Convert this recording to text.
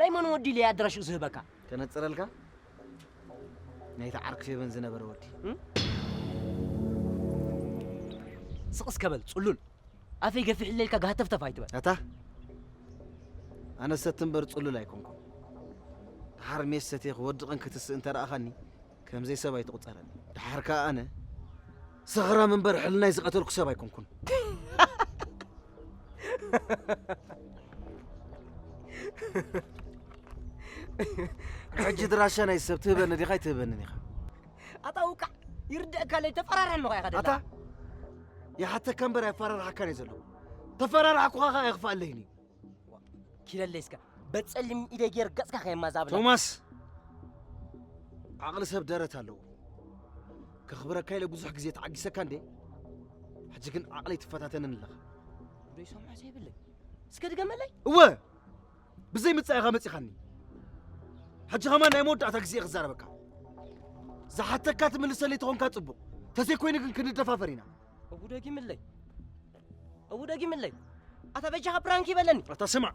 ናይ መን ወዲ ኢለ ኣድራሽኡ ዝህበካ? ከነጽረልካ? ናይቲ ዓርኪ ፌበን ዝነበረ ወዲ። ስቕ እስከ በል ጽሉል። ኣፈይ ገፊሕ ኢለልካ ጋህተፍተፍ ኣይትበል። ኣታ ኣነ ሰቲ እምበር ጽሉል ኣይኮንኩን። ድሓር ሜስ ሰትየ ክወድቕን ክትስእን እንተ ረኣኻኒ ከም ዘይሰብ ኣይትቑጸረኒ። ድሓር ከኣ ኣነ ሰኽራም እምበር ሕልናይ ዝቐተልኩ ሰብ ኣይኮንኩን። ሕጂ ድራሻ ናይ ሰብ ትህበኒ ዲኻ ኣይትህበንን ኢኻ? ኣታ ውቃዕ ይርደእካ ለይ ተፈራርሐ ኣለኹ ኢኻ ደላ። ኣታ ይሓተካ እምበር ኣይፈራርሓካን እየ ዘለኹ። ተፈራርሓኩኻ ኸኣ ኣይኽፍኣለይን እዩ። ኪለለይ እስከ በጸሊም ኢደ ጌር ገጽካ ከየማዛብላ። ቶማስ ዓቕሊ ሰብ ደረት ኣለዎ። ከኽብረካ ኢለ ብዙሕ ግዜ ተዓጊሰካ እንዴ? ሕጂ ግን ዓቕለይ ትፈታተንን ኣለኻ። ጉደይ ሰምዖ ዘይብለይ እስከ ድገመለይ። እወ ብዘይ ምጻኢኻ መጺኻኒ። ሕጂ ኸማን ናይ መወዳእታ ግዜ እየ ክዛረበካ። ዝሓተካ ትምልሰለይ ተኾንካ ጽቡቕ፣ ተዘይኮይኑ ግን ክንደፋፈር ኢና። እቡ ደጊምለይ እቡ ደጊምለይ። ኣታ በጃኻ ፕራንክ ይበለኒ። ኣታ ስማዕ፣